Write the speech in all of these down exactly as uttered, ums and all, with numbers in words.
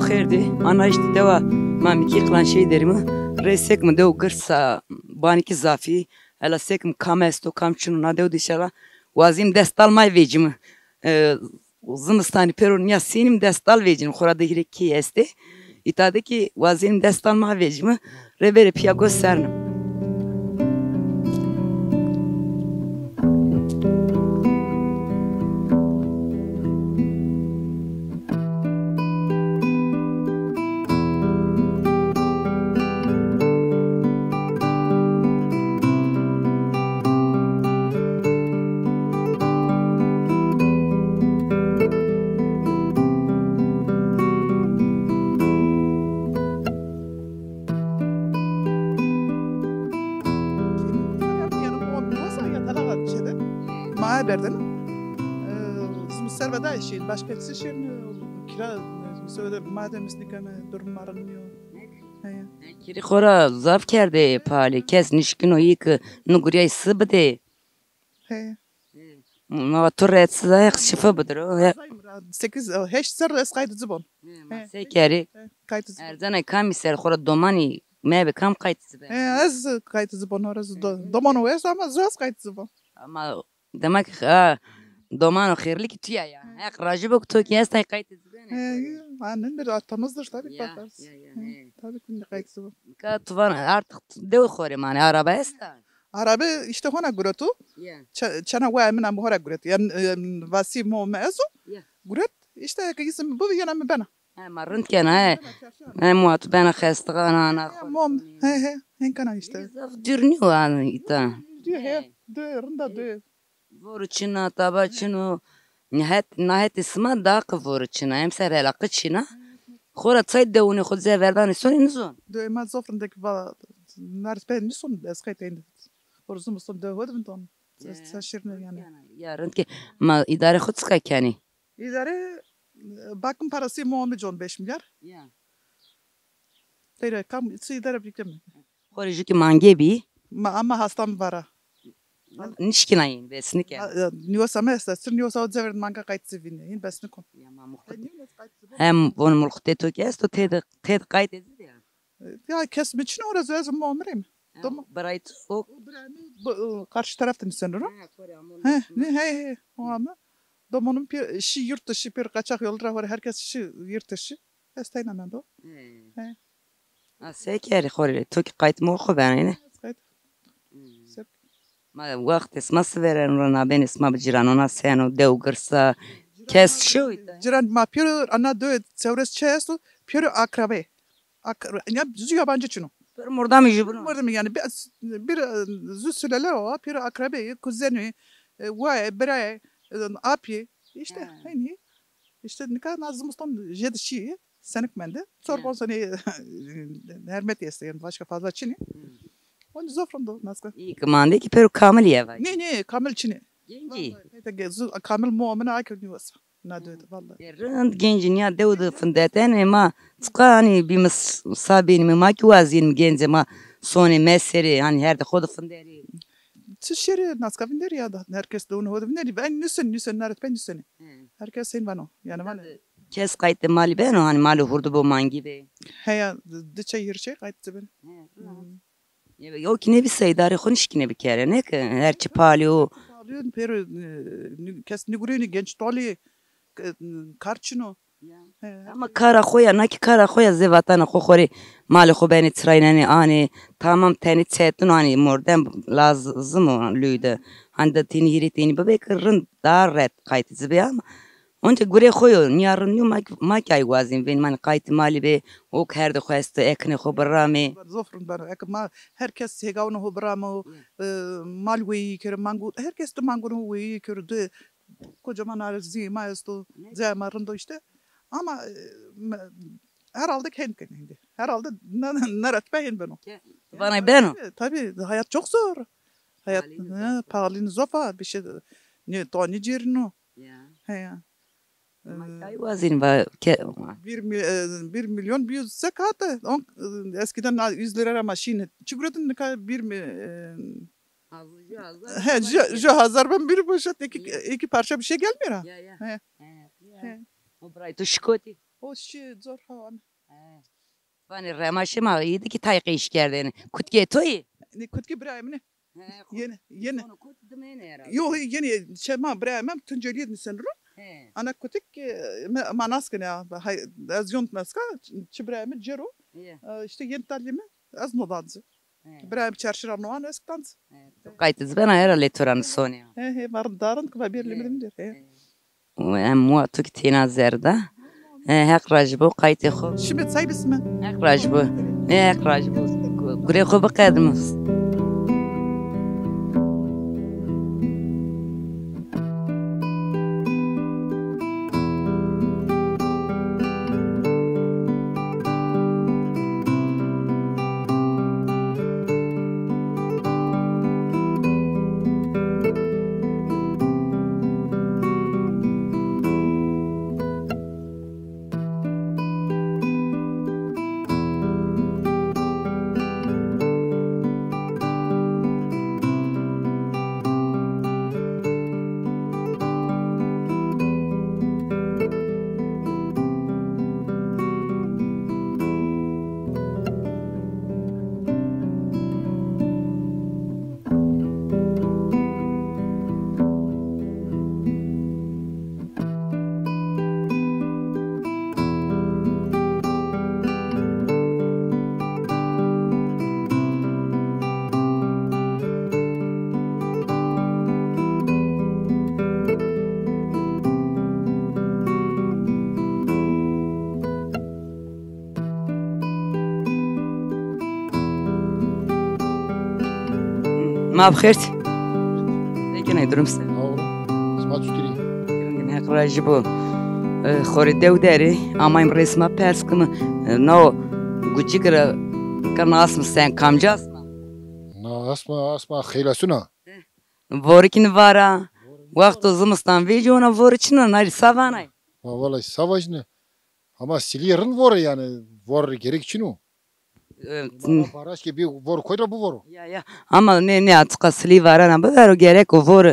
Xêr dî, ana îşte dewa Mamikî Qlanşeyî derîme. Rê sekme dew girsa, banikî zafî. Ela sekme kam esto, kam çino na dew de, înşallah. Wazîm destal ma vecîme. E, zimistanî pêro nîya sînim destal vecînim. Xora de hîrê kî estê. Îta de kî wazînim destal ma vecîme. Rê verê pîya gosernim. Ma berdin. Ee, serveda işin. Başka kişi şirin kira söyle madem isnikeme durum marılmıyor. He. Kirî xora zaf kerdê palî. Kes nişkino yî ki nuguriyay si bidê. He. Ma tu reetsiz a, heq şifa bidiro. He. Sekiz, heşt ser ez qaytizî bon. He, ma se kerî? He, qaytizî bon. Erzena kamî ser xora domanî mebe kam qaytizî ben? He, ez qaytizî bon, ez do-, domano ez ama ez qaytizî bon. Ama demek ha, domano xêrlikî tu ya ya. He. Heq rajî bo ki to kî estay qaytizî ben. He, ha, ne bir atamızdır tabii ki bakarız. Ya, ya, he. Tabii ki qaytizî bon. Ka tu van artık dew xorê manê, araba esta? Arabe işte hona guretu. Ya. Ç-, çana wa emina mi hora guret. Yani, e, vasi mo me ezo. Ya. Guret işte ke izin bu yana mi bena. He, ma rind kena he. He, muat bena xestiga ana ana. He, mom. He, he. Henkana işte. Zaf dür niyo ana ita. Dür he. Dür, rinda dür. Voru çina, taba çino. Nihet, nahetê sima da ki voru çina. Hem ser elaqi çina. Xora çay dewunê xo ze verdanê sonê nizon. Dewe ma zofrindek va naris pe nison ez qayteyni. Orzum son dewe hodvin ton. Sen şirne yani. Ya rind ki ma îdare xo çika kenî? Îdare, e, bakım parası mı on beş milyar. Ya. Teyre kam si îdare bikem. Xorê jû kî mange bî. Ma ama hastam vara. Nişkîna yîn, bes nike. Niyosa me esta, sir niyosa o ceverd manga qaytizî vînê. Yîn bes nikon. Ya ma muxtî. Hem von mulxitê to kî esto, têd, têd qaytê zî ya. Ya kes mi çin ora zez mo omrê mi. Tamam. Birayt o. O birayt mi karşı tarafta nisenir o. He, ne, he, he, o ama. Domonum pir, şi yurt dışı, pir kaçak yolda var, herkes şi yurt dışı. Ez teyna mendo. He. A se kerî xo rê? To kî qaytimo xo benayne? Ez qayt. Hmm. Sep. Ma wext esma sivereno ra nabên esma bi cîranona seno, dew girsa, kes şew îta? Cîran ma pêro ana do çewres çi esto, pêro akrabe. Ak-, ya zû yabancı çino. Pêro mordamî jûbino. Mordamî yani bir, bir, e, zû sülele o, pêro akrabe, kuzenî, e, waye, biraye, e, apî. İşte, ha, hani, işte nika na zimiston jêde şî. Senik mende. Sorbon seni hermet isteyen başka fazla çini. Onu zofrun do naska. İyi ki mande ki pêro kamil ye vay. Ne, ne, kamil çini. Genci. Vallahi, ne de gezu, kamil muamına akı nivasa. Na döde vallahi. E, rind genci niya dew de findetene ma çiqa hani bîmis sabîn mi ma ki wazîn genci ma sonê meserê hani her de xo de finderê. Çi şerî naska vinderi ya da herkes de onu ho de vinderi. Ben nüsen nüsen naret ben nüsen. Herkes sen vano. Yani vano. Kes qaytê malî beno, hanî malê hurdi bo, mangî bê? Heya, di çey hîrê çey qaytê beno. He, rahat. Yew kî nêbî seydarê xo nişkîne bikerê, ne ke her çi palî o. Palî o, pêro, e, kes nigurênî, genç tolî, e, kar çin o. Ya. He. Ama kara xo ya, na kî kara xo ya, zê vatena xo xo rê malê xo benê çiraynenê anê, tamam tenê çetin anê, mordem lazim o lüyde. Hani de tênî hîrê tênî bibê ke rind daha ret qaytê ci bê ama. Onca gurê xo yo, nîya rind nîyo, ma kî, ma kî ay wazîn vên, manî qaytê malî bê, ok her de xo esto, ekinê xo biramê. Zof rind beno. Eke ma her kes hêgawunê xo biramo, e, mal weyî kero, mango, her kes de mangonê xo weyî kero, de kocaman arazîyê ma esto, cayê ma rind o işte. Ama, e, me-, herhalde hên kenê hende. Herhalde ne, ne ret be hên beno. Vanay beno. Tabii, tabii, hayat çok zor. Hayat, he, pahalîn zof a, bir şey, ne, to ne cêrino. Ya. He ya. Ma kay wazîn va ke. Bir mi-, e, bir milyon bir yüz se kağıt. On, e, eskiden yüz lira ama şimdi. Çi guretin nika bir mi-, e, Hazır, hazır. He, hazır. Hazır ben bir poşet iki, iki parça bir şey gelmiyor ha. Ya, ya. He. He. O biray tu şikoti. O şi zor ha ame. He. Vanê rema şima î di ki tay qeyş kerdêne. Kutkê to yê? Ne, kutkê birayê min ê. He, xo-, yeni, yeni. Sonu kut dimêne herhalde. Yo, yeni, şema birayê min Tuncelîye nisen ro. He. Ana kutik, e, me, ma nas kene ya. Hay, ez yont meska, çi birayê min cero. Ye. E, işte yeni talî mi, ez no danci. He. Birayê min çarşî ra noan ez danci. He. To qayt iz bena herhalde to ra nisonê ya. He, he, ma rind darin ki ma bir limidim dir. He. He. Em wa tu ki têna zerda. E, Heq rajî bo qaytê xo. Şimê çay bisme. Heq rajî bo. E, Heq rajî bo. Gu-, gurê xo biqedimo. Ma bi xêr. Peki ne durum sen? Sağ olun. Sima çutirî? Heq rajî bo. E, xorê dew derê amayim resma pers kim. E, no gucik ra kana asm sen kamca asma? Na asma, asma xeylasuna. Vorikî ni vara. Wexto zimistan vêci ona vori çin o, nayri sa vanay. Ma vallahi sa vajine. Ama silî rind vore yani, vor gerek çin o. E, Bara-, baraj ki bir vor koy da bu voru. Ya, ya. Ama ne, ne açıkka silî varana bivero gerek o vor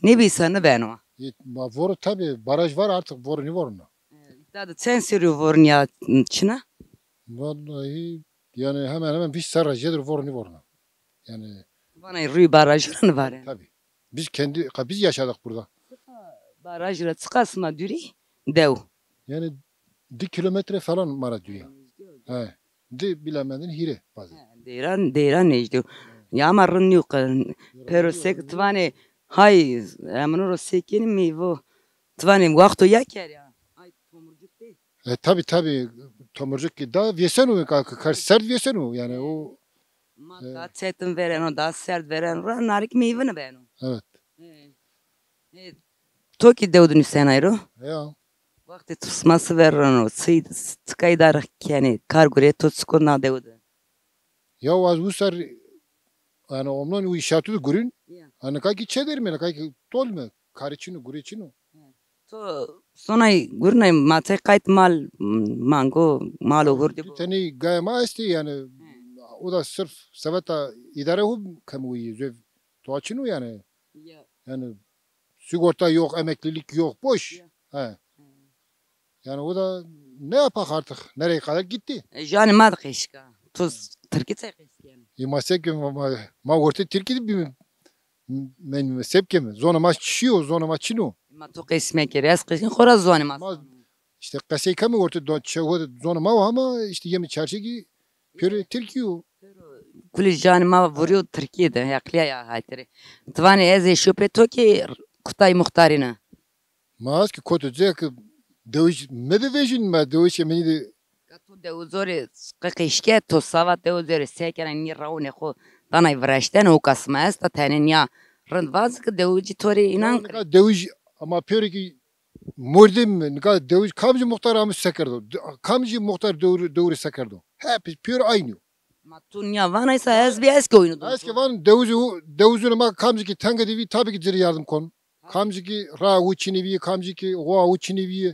nêbîsa nibeno. E, ma voru tabi baraj var artık voru ne voruna. E, îta de çend serî vorun ya çina? Vallahi yani hemen hemen vîst serra jêdir voru ne voruna. Yani Vanay rûyê barajî ra nivare. Tabii. Biz kendi, ka biz yaşadık burada. Barajî ra çiqas ma dûrî dew? Yani di kilometre falan ma ra dûrî. He. Di bilemedin hîrê bazı. He, deyran, deyran nêjdî. Ya ama rind nîyo qe-, pero sek ti vanê hay, emino ro sekenî meyvo. Ti vanê wexto ya kerya. Ay tomurcuk de. E, tabi, tabi, tomurcuk ki daha vêseno, ka-, ka-, kar serd vêseno yani o. Ma e, daha çetin vereno, daha serd vereno ra narik meyvini beno. Evet. E, e, to ki dew di nusena ro? Ya. Wextê tu sima si verreno, çi, çikay dar kenê, kar gurê to çiko na dew di? Ya az usar yani omnon u işartı da gurün. Ya. Hani kaki çederme, kaki tolme, kari çino, gurê çino. He. To sonay gurnay matay qayt mal, mango, malo hurdi bu. Teni gaya ma esti yani. He. O da sırf seveta idare hu kemu iyi zöv. To açino yani. Ya. Yani sigorta yok, emeklilik yok, boş. Ya. He. He. Yani o da ne yapak artık? Nereye kadar gitti? E, janê ma de qeşka. Tu s-, Tirkî çay qeşkî? E, ma se ke ma, ma, ma ortê Tirkî de bîme, men sebke mi? Zonê ma çi yo, zonê ma çin o? Ma tu qeş mekerî, ez qeşkî xora zonê ma. Ma işte qesey kemi ortê do-, çe-, o zonê ma ama işte yemi çarşekî pêro Tirkî yo. Kulî janê ma vurîyo Tirkî de, heqlîya ya haytirê. Ti vanê ez ê şopê to kî kutay muxtarîne. Ma ez ki koto cê ki dewij mebivejin, ma dewij emenî de. Ka to dewizorê qeqeşke, to sava dewizorê sekena nî rawne xo danay viraştene, o kasma esta tene nîya rind vaz ki dewicî to rê înan qirê. Nika dewij ama pêro ki mordim, nika dewij kamcî muxtar amiş sekerdo. Kamcî muxtar dewrî, dewrî sekerdo. Hep pêro aynî yo. Ma tu nîya vanaysa ez bî ez ki oyunu. Ez ki van dewizî, dewizûnê ma kamcî ki tenge de vî tabi ki ci rê yardim kon. Kamcî ki raa wu çinî bî, kamcî ki xoa wu çinî bî. Heh.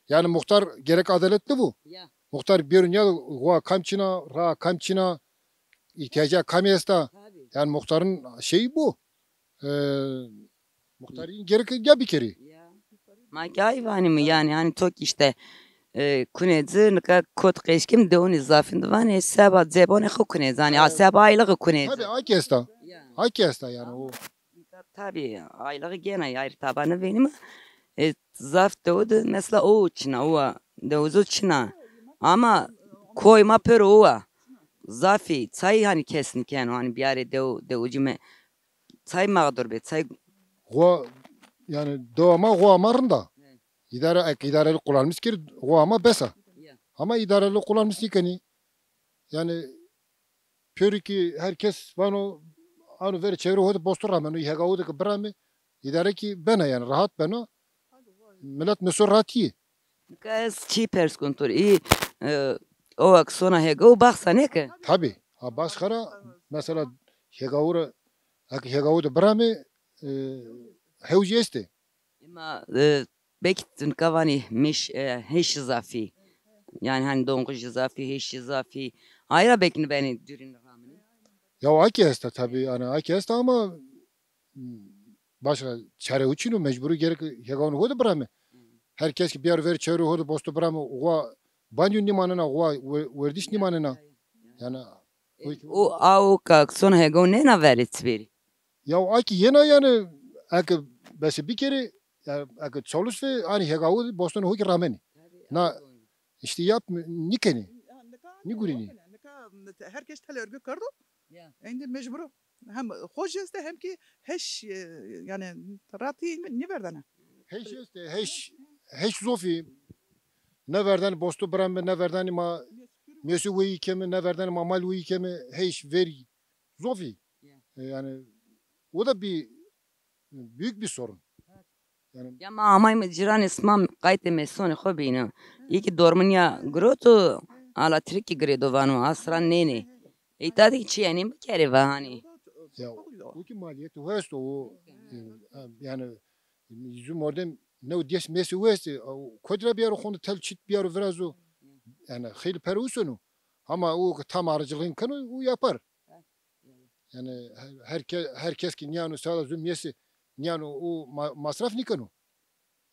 Yani muxtar gerek adaletli bu. Ya. Muxtar bêro nîya xoa kam çina, raa kam çina, îhtîyaca kamî esta. Tabii. Yani muxtarın şeyi bu. Ee, muxtarın gerek ya bikerî. Ya. Ma ki ay vanî mi yani hani to ki işte e, kunê ci, nika kot qeşkim dewunî zafîn di vanê, seba cebonê xo kunê ci, hanî, a, seba aylixî kunê ci. Tabii, a ki esta. Ya. A ki esta yani o. Nika tabii, aylixî gena, ayrî taba nivênîme. E, zaf dewu di, mesela, o çina, o wa, dewuzo çina. Ama koy ma pêro o wa. Zafî, çay hanî kes nikeno, hanî biyarê dew, dewucî me. Çay mağdur be, çay. Xo, yani dewa ma, xo ama rinda. Hı. İdare, ek idareli kullanmış ki, xo ama besa. Ya. Ama idareli kullanmış nikeni. Yani pêro ki herkes vano, ano ver çevre hodi bostu rameno, hega hodi ki birame, idare ki bena yani, rahat beno. Millet meso rahat yi. Nika ez çî pers kun to rê. Î, e, o wek sona hega û baxsa neke? Tabii. Ha, baş xera, mesela, hega û ra, ek hega û de birame, e, hewcî estê. Ema, e, belkî tu nika vanî mêş, e, hêş zafî. Yani hani donqij zafî, hêş zafî. Ayra belkî nibenî dûrîn ramine. Ya, aki esta tabii, yani aki esta ama başka çare uçino, mecburu gerek hegawno hodi birame. Hı. Herkes ki biyar ver çevre hodi bostu birame, uwa banyo nimanena, uwa we-, werdiş nimanena. Yani e, o, a, o ka son hegaw nena verê çiberî. Ya aki yena yani, eke besi bir kere, yani eke çalış ve hani hegawu boston hoki rameni. Na işte yap nikeni. Nigurini. Nika herkes tel örgü kardo. Ya. Endî mecbur o. Hem xo jî este hem ki heş, e, yani ratî nîverdene. Heş este, heş, heş zofî. Ne verden bostu brambe, ne verden ma mesu weyi kemi, ne verden ma mal weyi kemi, heş, verî, zofî. Ya. E, yani o da bir büyük bir sorun. Yani ya ma amayme cîranê sima qaytê mesonê xo bîne. Î ki dormin ya giroto, alatrîkî girêdo vano, asran nênê. Îta de ki çi yenî bikerê va hanî. Ya, o ki maliyeti o esto, o, e, yani, yüzü mordem ne o des mesi o esto, o kodra biyaro xonde tel çit biyaro virazo. Yani, xeylî pere usonu. Ama o ki tam aracılığın kano, o yapar. Yani her-, herke-, herkes ki niyano sağda zü miyesi niyano o ma-, masraf nikano.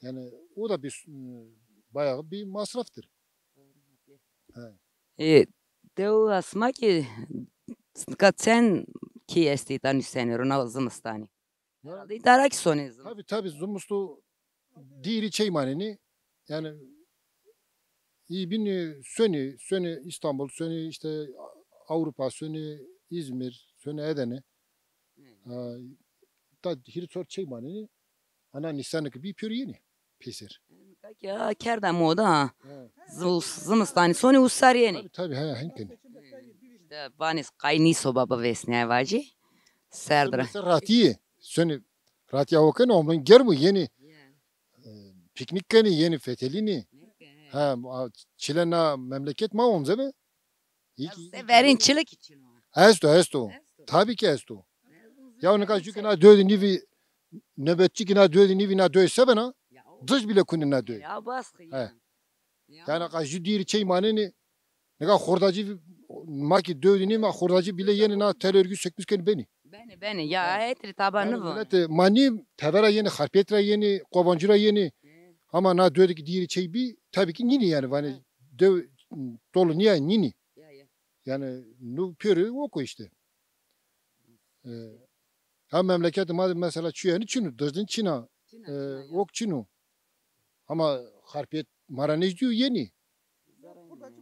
Yani o da bir, e, bayağı bir masraftır. He. E, dew asma ki nika çend kî estî ta nuseni rona zimistanî. Ya. Herhalde îta ra ki sonê zim. Tabii, tabii, zimistu dîrî çey manenî. Yani, î bînî sonî, sonî İstanbul, sonî işte Avrupa, sonî İzmir, sonî Edene. Hı. Ha, ta hîrî çor çey manenî. Ana nîsanê ki bî pêro yenî peyser. Nika ki ha kerda moda ha. He. Zu-, zimistanî sonî usar yenî. Tabii, tabii, he, hinkin. İşte vanê qaynî soba bivêsnî vacî. Serdra. Mesela ratîye. Sonî ratîya o kenî, omlin germ o yenî. Ya. E, piknik kenî, yenî fetelînî. Neke, he. Ha, a, çile na memleket ma onze mi? Î ki, se verên çile ki çin o. Esto, esto. Esto. Tabii ki esto. Ya nika jû ki na dödî nîvî, nöbetçi ki na dödî nîvî na döy se bena, ya, o dij bile kunî na döy. Ya, baskı. He. Ya. Ya. Yani nika jû dîrî çey manenî, nika xordacî, ma ki dödî nî ma xordacî bile yenî na tel örgü sökmüş kenî benî. Benî, benî. Ya, he. Hetrî taba nivo. Millet, e, ma nî tevera yenî, Xarpêt ra yenî, Qobancî ra yenî. He. Ama na dödî ki dîrî çey bî, tabii ki nînî yani, vanê dew tolu nîya nînî. Ya, ya. Yani nu pêro oko işte. E, ha memleket ma de mesela çuyeni çinu, dizdin çina. Çina, e, çina, ya. Ok çinu. Ama Xarpêt ma ra nêzdîyo yenî.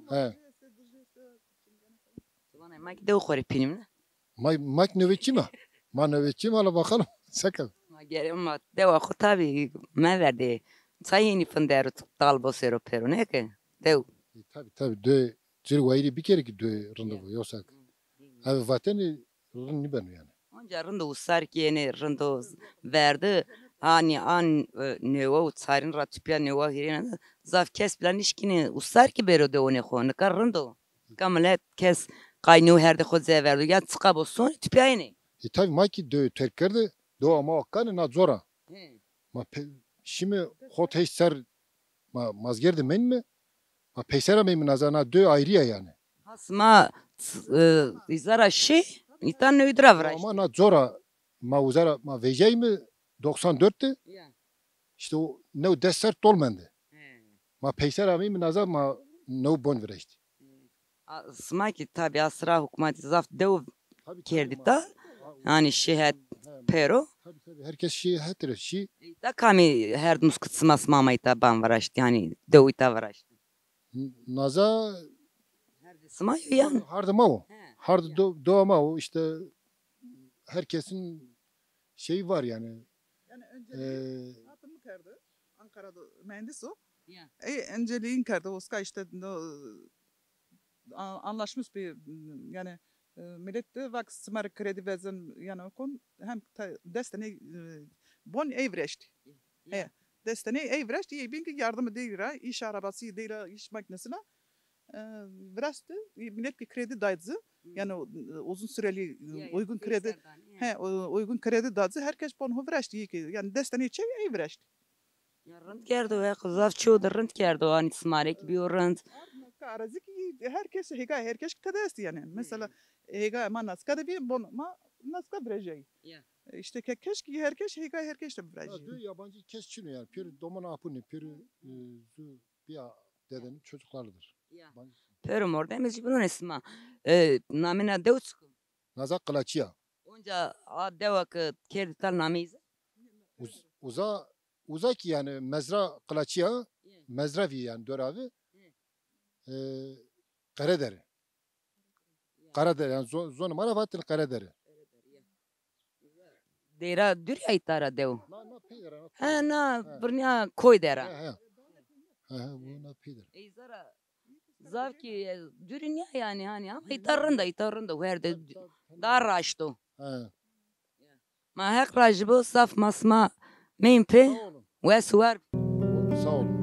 He. Vana ma ki dew xo rê pînim ne? Ma, ma ki nöbetçi ma. Ma nöbetçi ma, la bakalım. Seke. Ma gere ma dewa xo tabi meverdê. Çay yenî findero, dal bosero pêro, neke? Dew. E, tabi, tabi, dew cir wayirî bikerî ki dew rind bo, yoksa. Ev vatenî rind nîbeno yani. Onca rind o usar ki yenê, rind o verdi. Hanî an, e, newe û çarin ra tupya newe hîrêna de zaf kes bile nişkînê usar ki bêro dewonê xo. Nika rind o. Nika milet kes qayno herdê xo cê verdo. Ya çiqa bo sonî tupya yenê. E, tabi ma ki dew terk kerde, dewa ma o kanê na cora. He. Ma pe-, şîme hot heşt ser ma mazgerde menîme. Ma peyser ameyme naza, na dew ayrî ya yani. Ha sima, e, îza ra şî, îta newî di ra viraşt. Ama na cora ma uza ra ma vejeyme doksan dört de. Ya. İşte o new des ser tol mende. He. Ma peyser amî, mi naza ma new bon vireştî. A, sima kî tabî a sira hukmatî zaf dew kerdî ta. Yanî şî het pêro. Tabî, tabî, herkes şî het re şî. Îta kamî herd muskut sima, sima ma îta ban viraştî, yanî dew îta viraştî. Naza herdê sima yo yan? Hardê ma o. He. Hardê do-, dowa ma o, îşte herkesin şeyi var yani. Yani önceliği, ee, hatımı kerdi. Ankara'da mühendis o. Ya. E, önceliğin kerdi. Oska işte no, a-, anlaşmış bir, yani, e, millet de vak sima rê kredi vezin yani o kon hem ta, dest tenê, e, bon ey vireştî. Ya. He. Dest tenê ey vireştî, ey bîn ki yardımı değil ra, iş arabası değil ra, iş makinesine. E, viraştî, e, millet ki kredi daydı. Yani o, e, uzun süreli, e, uygun kredi. He, o, uygun kredi daydı. Herkes bon ho vireştî, iyi ki. Yani dest tenê çey ey vireştî. Ya rind kerdo, heq zaf çew de rind kerdo, anî sima rê kî bîyo rind. Naska arazi kî herkes, hêga herkes qede estî yani. Mesela hêga ma naska de bî, bon ma naska virejîyayî. Ya. E, îşte ke keşkî herkes hêga herkes de virejîyayî. Ya, dö yabancı kes çin o yani. Pêro doman apûnê, pêro, e, zu biya dedenin çocuklarıdır. Ya. Yabancı. Pêro mordemê zî binonê sima. E, namêna dew çik o? Naza Qilaçîya. Onca a dewa ke kerdî tal nameyî zî? Uz-, uza, uza kî yani mezra Qilaçîya, mezra vî yani dora vi. E, Qeredere. Qeredere yani zo-, zonê ma ra vatên Qeredere. Dêra dûrî ya îta ra dew? Na, na pey der a, na pey der a. He, na virnîya koy der a. He, he. He, he, bu na pey der a. Ey zara zaf kî, e, dûrî nîya yanî, hanî, ama îta rind a, îta rind a, her de daha raşt o. He. Ma heq rajî bo, zaf ma sima meyîn pê. Sağ olun. Wes û war. Sağ olun.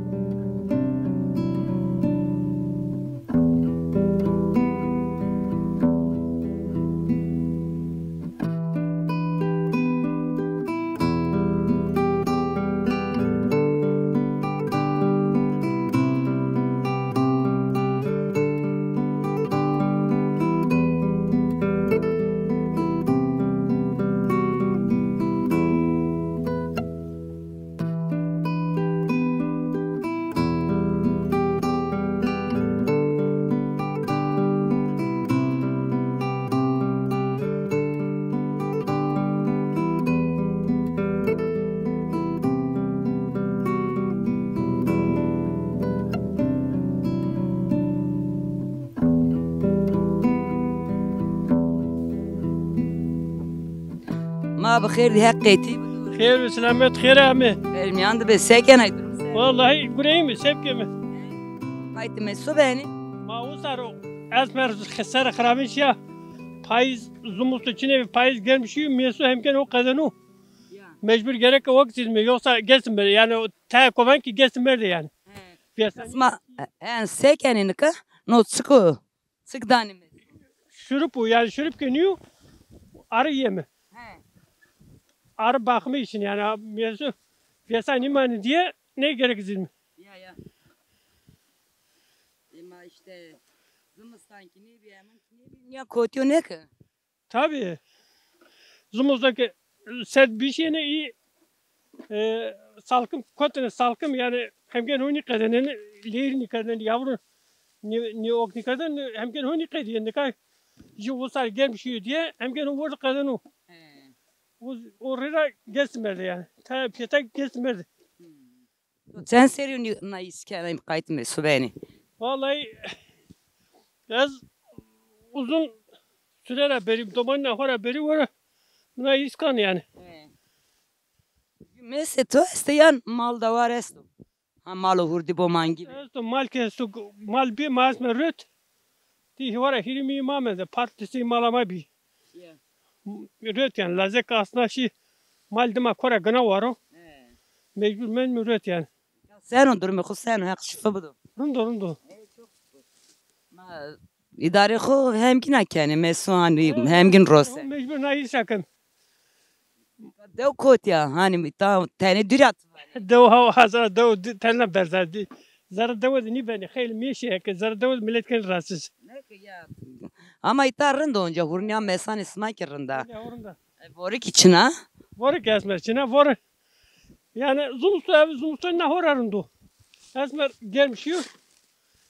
Ma bi xêr dî, Heq qetî bido. Xêr û selamet, xêr amê. Xêr mîyan de be, se kenay, durum se? Wellahî gureyîme, se bikeme. Qaytîme, su benî? Ma usar o. Ez mer xi-, ser xirabin şîya. Payîz zumustu çinê, payîz germ şîyo, mêsu hemken o qedenu. Ya. Mecbur gerek o gezîme, yoksa gezîme. Yani o te koven ki gezîme de yani. He. Sima, en se kenî nika? No çik o? Çik danîme? Şurup o, yani şurup ke nîyo, arı yeme. He. Arı bakımı için yani, mevzu vesa nîmanî diye ne gerek zîlmi? Ya, ya. Ema işte zimistan ki ne bi, emin ki ne bi, niya kotiyo ne ki? Tabii. Zimistan ki sed bîşêne î, e, salkım, kotine salkım yani hemgen ho nîqedenen, lêr nîqeden, yavru nî, nî ok nîqeden, hemgen ho nîqedîyen. Nika jî usar germ şîyo diye hemgen ho word qedeno. He. O, o rê ra gesmerde yani. Ta piyeta gesmerde. Hmm. Çend serî nî, na îs kenay qaytme subenî? Vallahi ez uzun süre ra berî, domanîna xo ra berî were na îs kan yani. He. Mêsê to estê yan mal dawar esto? Ha, mal û hurdî bo mangî bî? Esto, mal ke esto, mal bî, ma esme röt. Ti hîwara hîrî mî ma mende, partisî mala ma bî. Ya. Röt yani, lazek asna şî, mal dima kora gina waro. He. Mecbur mend mi röt yani. Ya seno, durumê xo seno, Heq şifa bido. Rind o, rind o. Ey, çok şükür. Ma îdarê xo hemgîna kenê, mesu hanî hemgîn rose. Mecbur na îsa ken. Dew kotî ya, hanî ta tenê dûrî ya ti vanê? Dew ha, hazar dew di-, tenna berza di. Zerre dewe de nîbenê, xeylê mêşe ke zerre dewe de millet kenê rahatsiz. Ne ki ya. Ama îta rind o onca, hurnîya mesanê sima ki rind a. Ya, rind a. E, vori ki çin a? Vori ki esmer çin a, vori. Yani zumustu ev, zumustu na hora rind o. Esmer germ şîyo.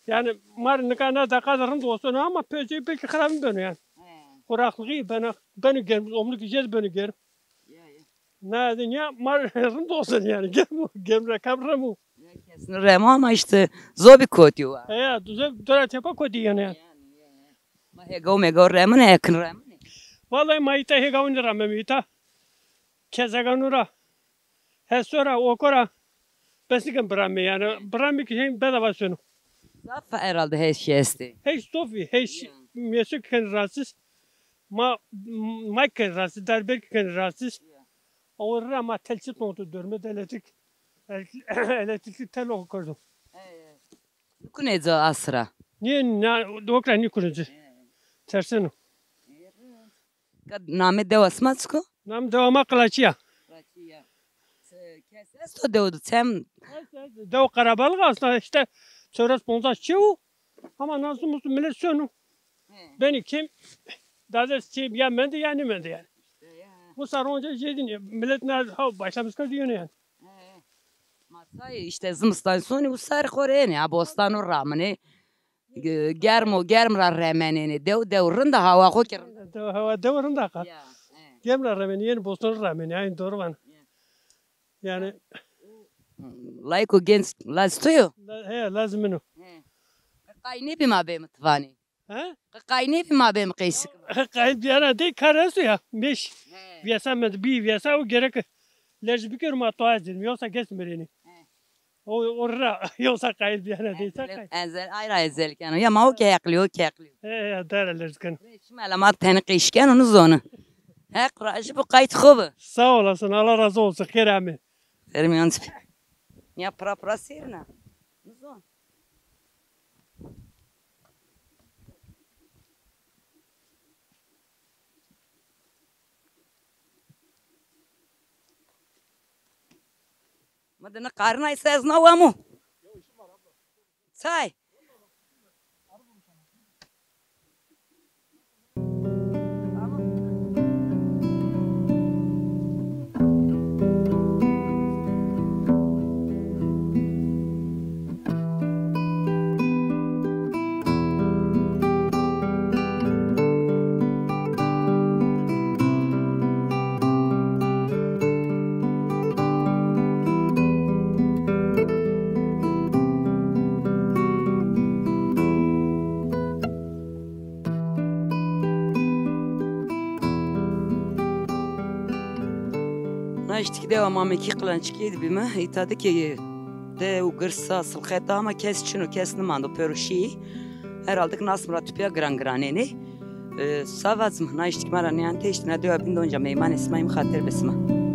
Yani ma rê nika na deqa de rind oseno ama peycê belkî xirab beno yani. He. Kuraklığı beno, beno germ, omluk jê de beno germ. Ya, ya. Na de niya ma rê rind oseno yani. Germ, germ ra kam remo. Ya, kesin remo ama işte zobi kotî wa. He, ya, zobî dora tepa kotî yani. Yani, ya, ya. Ma hêgaw mêgaw remine, ekin remine. Vallahi ma îta hêgaw nêrememe îta. Kezeganu ra, heso ra, oko ra, bes nîken biramê yani. Biramê ki hên bedava sono. Zaf herhalde her şey estê. Hêş zofî, hêş. Ya. Mêso ki kenê rahatsız. Ma, ma ki kenê rahatsız, darber ki kenê rahatsız. Ya. Awe ra ma tel çi tontu dörme de elektrik. El-, elektrikli tel okurdu. He, he. Nîkunê ci asira. Nîye na, dokra nîkunê ci. He. Terseno. He. Ka namê dewa sima çik o? Namê dewa ma Qilaçî ya. Qilaçî ya. Kes esto dew de çem? Dew qerebalix aslında işte çewres poncas çê o. Ama nasıl mutlu millet sönü. He. Beni kim? Dades çê ya mende ya nêmende yani. İşte ya. Bu saronca jê din millet ne ha başlamış kar diyor yani. He. Ma say işte zimistan sonî û sarî xo rê ênê, ha bostan o raminê. Ge-, germ o, germ ra remenênê. Dew, dew rind a, hawa xo ki rind a. Dew, hawa dew rind a qa. Ya, he. Germ ra remenê, yenê bostan ra remenê, aynı doğru vana. Ya. Yani. Layiko genç, laz to yo? La-, he, laz min o. He. Qay nêbî ma bêmi ti vanê. He? Qay nêbî ma bêmi qeysik. Qayil biyana de kar esto ya. Mêş. He. Viyasa mi bî viyasa o gerek lerz bikero ma toa zîn. Yoksa kes mirênî. He. O, o ra, yoksa qayil biyana de, sa qayil. Ezel, ay ra ezel keno. Ya ma o ke heqlî, o ke heqlî. He, he, dara lerz keno. Şima la ma tenî qeysik keno, nizonu. Heq ra, ji bu qayt xo bi. Sağ olasın, Allah razı olsun, xêr ame. Fermiyan. Ya pira pira sêrna. Nizon. Ma de ne qarina ise ez na wamo. Çay. Naştikî dewa Mamekî Qilançikî de bîme. Îta de ki de û girsa silxeta ama kes çin o, kes nimando, pêro şî. Herhalde ki nas mi ra tupya giran giranênê. E, sa vacim, naştikî ma ra nîyante, îşte na dewa bîn de onca meymanê sima îme, xatir be sima.